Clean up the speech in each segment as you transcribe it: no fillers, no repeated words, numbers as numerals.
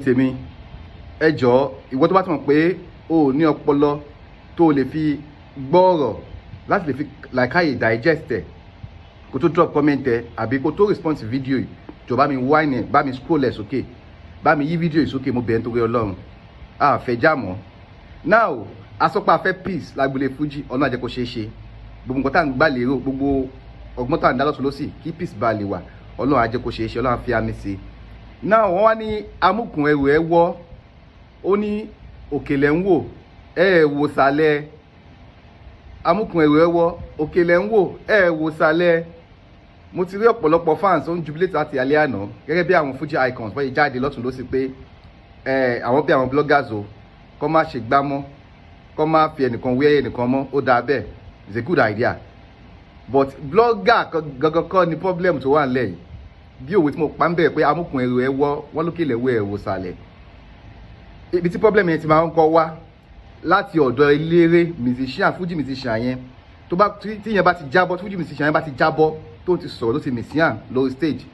Tèmi, ẹ jọ̀ọ́, ìwọ tó bá ti mọ̀ pé o ò ní ọpọlọ tó o lè fi gbọ́ ọ̀rọ̀ láti lè fi làákàyè digest ẹ̀ kó tó drop comment ẹ àbí kó tó respond sí fídíò yìí, jọ̀ọ́, bá mi wine ẹ̀, bá mi scroll ẹ̀ sókè, bá mi yí fídíò yìí sókè. Mo bẹ̀ ẹ́ nítorí Ọlọ́run, a fẹ́ já mọ́. Now, asọ́pá afẹ́ peace lágbolé Fuji, ọ̀nà àjẹkọ̀ ṣeé ṣe. Gbogbo nǹkan tá à ń gbà lérò, gbogbo ọgbọ́n tá à ń dá lọ́tún lọ́sì kí peace bá lè wà, Ọlọ́run á jẹ́ kó ṣeé ṣe, Ọlọ́run á fi àmì sí i. Now, wọ́n wá ní amúkùn ẹrù ẹ wọ́, ó ní òkèlè ń wò, ẹ ẹ wò sàlẹ̀. Amúkùn ẹrù ẹ wọ́, òkèlè ń wò, ẹ ẹ wò sàlẹ̀. Mo ti rí ọ̀pọ̀lọpọ̀ fans tó ń jubilate láti alẹ́ àná, gẹ́gẹ́ bí àwọn Fuji icons wọ́n yìí jáde lọ́tún lọ́sì pé ẹ àwọn bí àwọn bloggers o, kọ́ má ṣe gbá mọ́, kọ́ má fi ẹnìkan wé ẹnìkan mọ́. Ó dáa bẹ́ẹ̀, it's a good idea, but blogger gangan kọ́ ni problem tó wà nílẹ̀ yìí. Bí òwe tí mo pa ń bẹ̀rẹ̀ pé amúkùn ẹrù ẹ wọ́, wọ́n lókè lẹ́wọ́ ẹ̀ wò sàlẹ̀, ibi tí problem yẹn ti máa ń kọ́ wá láti ọ̀dọ̀ eléré musician, Fuji musician yẹn, tó bá tí yẹn bá ti jábọ́, Fuji musician yẹn bá ti jábọ́, tó ti sọ̀rọ̀, tó ti musician lórí stage,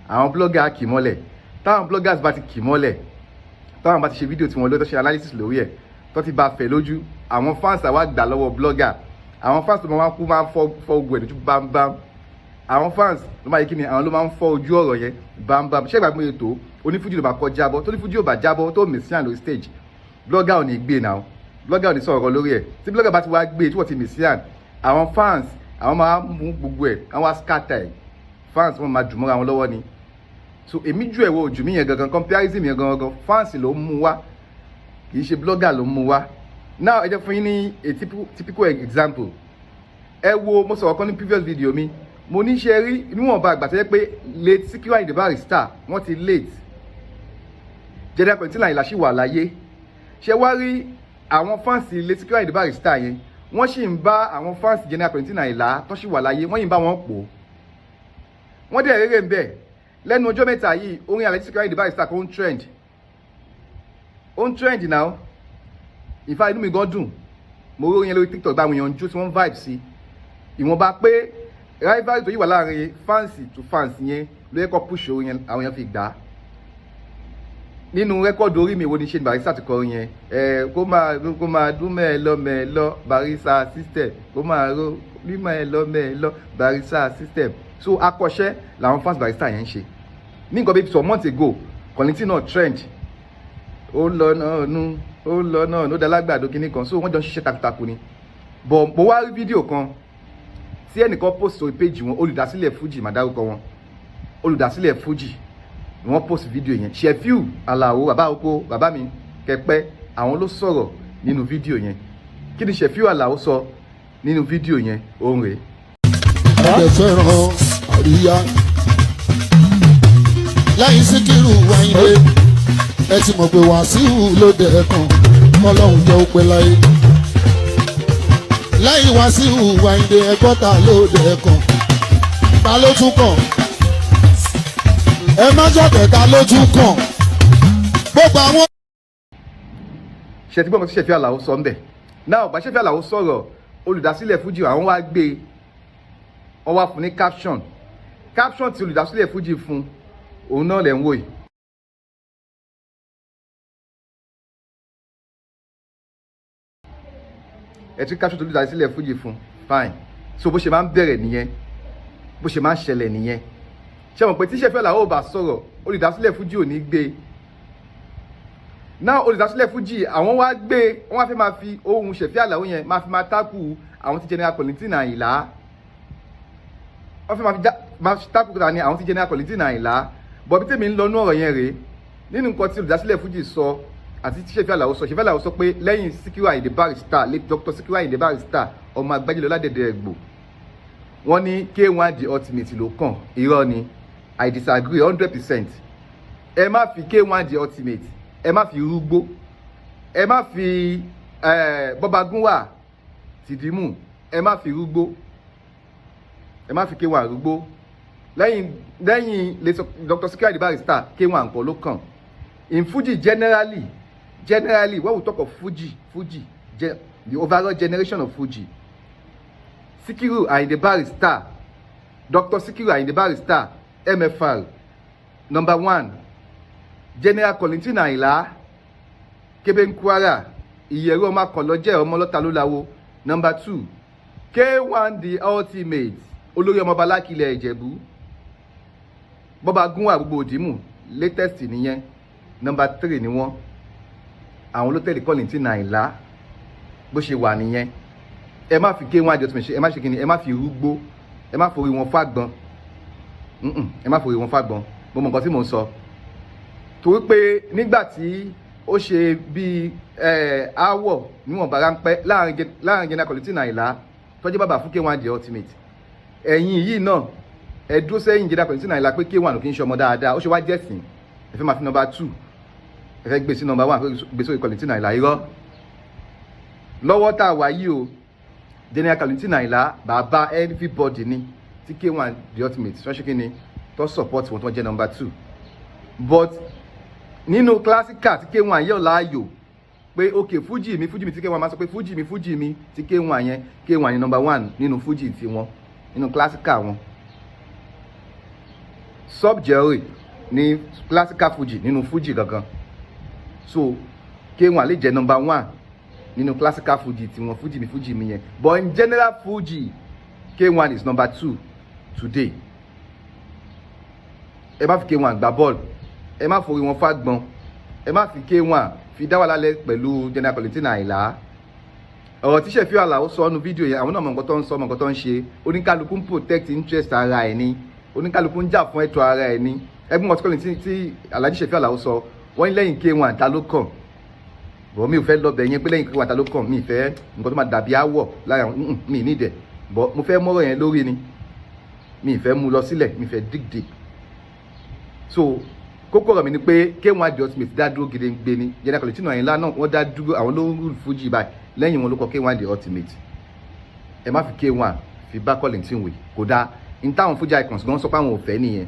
àwọn blogger kì mọ́lẹ̀. Táwọn bloggers bá ti kì mọ́lẹ̀, táwọn bá ti ṣe fídíò tí wọ́n lórí, tó ṣe analysis lórí ẹ̀, tó ti bá fẹ̀ lójú, àwọn fans àwa gbà lọ́wọ́ blogger. Àwọn fans tó máa ń kú máa ń fọ́ ogun ẹ̀ lójú bámbám. Àwọn fans ló máa yẹ kí ni, àwọn ló máa ń fọ́ ojú ọ̀rọ̀ yẹn bámbám. Ṣé ìgbà gbọ́n ètò onífújì ló bá kọ́ jábọ́, tó onífújì ò bá jábọ́, tó musician lórí stage, blogger ò ní gbé náà, blogger ò ní sọ̀rọ̀ lórí ẹ̀. Tí blogger bá ti wá gbé, tí wọ́n ti musician, àwọn fans àwọn máa mú gbogbo ẹ̀, àwọn wá scatter ẹ̀. Fans wọn máa jù mọ́ra wọn lọ́wọ́ ni. So èmi ju ẹ̀wọ̀ ojú mi yẹn gangan, comparison yẹn gangan, fans ló ń mú wá, kì í ṣe blogger ló ń mú wá. Now, ẹ jẹ́ fún yín ní a typical example. Ẹ wo, mo sọ̀rọ̀ kan ní previous video mi, mo ní ṣe rí níwọ̀nba àgbà tó yẹ pé late Sikiru Ayinde Barrister, wọ́n ti late, General Kollington Àyìnlá ṣì wà láyé. Ṣé wá rí àwọn fans late Sikiru Ayinde Barrister yẹn, wọ́n sì ń bá àwọn fans General Kollington Àyìnlá tó sì wà láyé, wọ́n yìí ń bá wọn pò. Wọ́n dẹ̀ rere ń bẹ̀ lẹ́nu ọjọ́ mẹ́ta yìí. Orin Alhaji Sikiru Ayinde Barrister kò ń trend, ó ń trend now. In fact, inú mi gan dùn. Mo rí orin yẹn lórí TikTok, bá àwọn èèyàn ń jó tí wọ́n ń vibe sí. Ìwọ̀nba pé rivalry tó yí wà láàrin fans to fans yẹn ló yẹ kó push orin yẹn, àwọn èèyàn fi gbà á. Nínú record orí mi wo ni ṣe ni Barrister ti kọrin yẹn ẹ, kó máa dún mẹ́ẹ̀lọ́ mẹ́ẹ̀lọ́ Barrister system, kó máa ró ní mẹ́ẹ̀lọ́ mẹ́ẹ̀lọ́ Barrister system. So akọ́ṣẹ́ làwọn fans Barrister yẹn ń ṣe. Ní nǹkan bíi some months ago, Kollington náà trend, ó lọ náà nú, ó lọ náà ló dá lágbàdo kínní kan. So wọ́n jọ ń ṣiṣẹ́ takuntakun ni. But mo wá rí fídíò kan tí ẹnìkan post sórí page wọn, olùdásílẹ̀ Fuji, màá dárúkọ wọn, olùdásílẹ̀ Fuji ni wọ́n post fídíò yẹn, Shefiu Alao, bàbá oko, bàbá mi kẹpẹ, àwọn ló sọ̀rọ̀ nínú fídíò yẹn. Kí ni Shefiu Alao sọ nínú fídíò yẹn? Òun rèé. Ẹ fẹ́ràn àríyá lẹ́yìn Síkírù Àyìndé, ẹ ti mọ̀ pé Wàsíù ló dẹ̀ kan, kọ́lọ́hún jẹ́ ó pẹ́ láyé. Lẹ́yìn Wàsíù Àyìndé, ẹgbọ́ta ló dẹ̀ kan, ta ló tún kàn? Ẹ má jọ̀tẹ̀, ta ló tún kàn? Gbogbo àwọn. Ṣe ti gbọ́ nǹkan tí Shefiu Alao sọ ń bẹ̀ náà? Bá Shefiu Alao sọ̀rọ̀, olùdásílẹ̀ Fuji àwọn wá gbé e, wọ́n wá fún ní caption. Caption tí olùdásílẹ̀ Fuji fún, òun náà lẹ̀ ń wò yìí. Ẹ tún caption tó olùdásílẹ̀ Fuji fún, fine. So bó ṣe máa ń bẹ̀rẹ̀ nìyẹn, bó ṣe máa ń ṣẹlẹ̀ nìyẹn. Ṣé mọ̀ pé tí Shefiu Alao ò bá sọ̀rọ̀, olùdásílẹ̀ Fuji ò ní gbé e náà? Olùdásílẹ̀ Fuji àwọn wá gbé, wọ́n wá fẹ́ máa fi ohun Ṣẹ̀fí Àlàó yẹn máa fi máa tákù àwọn tí General Kollington Àyìnlá, wọ́n fẹ́ máa fi máa fi tákù ta ni àwọn tí General Kollington Àyìnlá bọ̀. Bí tèmi ń lọ nú ọ̀rọ̀ yẹn rèé, nínú nǹkan tí olùdásílẹ̀ Fuji sọ àti tí Ṣẹ̀fí Àlàó sọ, Ṣẹ̀fí Àlàó sọ pé lẹ́yìn Síkírù Àyìndé Barrister, late Dr. Síkírù Àyìndé Barrister, ọmọ Agbájélọ ládẹ̀dẹ̀ ẹ̀gbò, wọ́n ní K1 the Ultimate ló kàn. Irọ́ ni, I disagree 100%. Ẹ má fi K1 the Ultimate, ẹ má fi rúgbó, ẹ má fi Bọ́bagúnwà tìdímù, ẹ má fi rúgbó, ẹ má fi K1 rúgbó. Lẹ́yìn late Dr. Sikiru Ayinde Barrister, K1 nǹkan ló kàn in Fuji generally. Generally, when we talk of Fuji, Fuji, the overall generation of Fuji, Sikiru Ayinde Barrister, Dr. Sikiru Ayinde Barrister, MFR, number one. General Kollington Àyìnlá, Kébé ń Kwara, ìyẹ̀rú ọmọ akọ̀lọ́jẹ́, ọmọ ọlọ́ta ló lawo, number two. K1 the Ultimate, olórí ọmọọba Lákìlẹ̀ Ìjẹ̀bú, bọ́ba gún àgbogbo òdìmú, latest nìyẹn, number three ni wọ́n. Àwọn ló tẹ̀lé Kollington Àyìnlá. Bó ṣe wà nìyẹn. Ẹ má fi K1 the Ultimate ṣe, ẹ má ṣe kíni, ẹ má fi rúgbó, ẹ má forí wọn fágbọn. Ẹ má forí wọn fágbọn. Mo mọ nǹkan tí mò ń sọ, torí pé nígbà tí ó ṣe bíi aáwọ̀ níwọ̀nba ráńpẹ́ láàrin General Kollington Àyìnlá tó jẹ́ bàbá fún K1 the Ultimate, ẹ̀yin yìí náà ẹ dúró sẹ́yìn General Kollington Àyìnlá pé K1 ò kí ń ṣe ọmọ dáadáa. Ó ṣe wá jẹ́sìn ẹ fẹ́ máa fi number two, ẹ fẹ́ gbé sí number one, gbé sórí Kollington Àyìnlá? Irọ́. Lọ́wọ́ tá a wà yìí o, General Kollington Àyìnlá, bàbá everybody ni, tí K1 the Ultimate ṣọ́ṣẹ́ kí ni tó support wọn, tó jẹ́ number two. But nínú classical tí K1 yẹ̀ láàyò pé ok, fújì mi, fújì mi, tí K1 máa sọ pé fújì mi, fújì mi, tí K1 yẹn, K1 ni number one nínú fújì tiwọn, nínú classical wọn. Sub genre ní classical fuji, nínú fuji gangan. So K1 lè jẹ́ number one nínú classical fuji tiwọn, fújì mi, fújì mi yẹn, but in general fuji, K1 is number two today. Ẹ má fi K1 gbá bọ́ọ̀lù, ẹ má forí wọn fágbọn, ẹ má fi K1 fi dá wà lálẹ́ pẹ̀lú General Kollington Àyìnlá. Ọ̀rọ̀ tí Ṣẹ̀fíù Àlàó sọ ọ́nu fídíò yẹn, àwọn náà mọ nǹkan tó ń sọ, mọ nǹkan tó ń ṣe. Oníkálukú ń protect interest ara ẹ̀ ni, oníkálukú ń jà fún ẹ̀tọ́ ara ẹ̀ ni. Ẹgbẹ́ wọn tí tí Alhaji Ṣẹ̀fíù Àlàó sọ, wọ́n ní lẹ́yìn K1, ta ló kàn? Bọ̀ mi ò fẹ́ lọ bẹ̀ yẹn pé lẹ́yìn K1, ta ló kàn. Mi ì fẹ́ nǹkan tó máa dàbí áwọ̀ lára mi nídẹ̀ bọ̀. Mo fẹ́ mọ́rọ̀ yẹn lórí ni, mi ì fẹ́ mú lọ sílẹ̀, mi ì fẹ́ dig deep. So kókó ọ̀rọ̀ mi ni pé K1 the Ultimate dá dúró gedengbe ni. General Kollington Àyìnlá náà, wọ́n dá dúró, àwọn ló ń rule Fuji báyìí. Lẹ́yìn wọn ló kọ K1 the Ultimate. Ẹ má fi K1 fi bá Kollington wé, kò dáa. N táwọn Fuji icons gan sọ pé àwọn ò fẹ́ nìyẹn.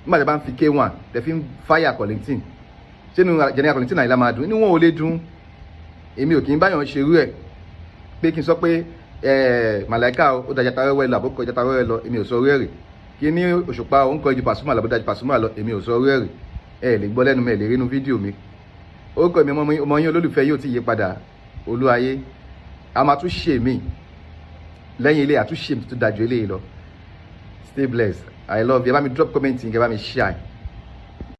Nígbà tí a bá ń fi K1 tẹ fi ń fáyà Kollington, sínú General Kollington Àyìnlá máa dùn? Inú wọn ò lè dùn. Èmi ò kì í báyọ̀ ṣerú ẹ̀ pé kí n sọ pé Màláìka ó dájà ta wẹ́wẹ́ lọ, àbókọ ìjà ta wẹ́wẹ́ lọ. Èmi ò sọ orí ẹ̀ rè. Kí ní Òṣùpá ó ń kọ ju Pasuma lọ, àbó dájú Pasuma lọ, èmi ò sọ orí ẹ̀ rè. Ẹ lè gbọ́ lẹ́nu mi, ẹ lè rí inú fídíò mi. Orúkọ mi, ọmọ yín olólùfẹ́ yóò ti yí padà, Olúwayé. A máa tún ṣe mí lẹ́yìn ilé, àtúnṣe mi tó dájú eléyìí lọ. Stay blessed, I love you. Ẹ bá mi drop comment, ẹ bá mi share.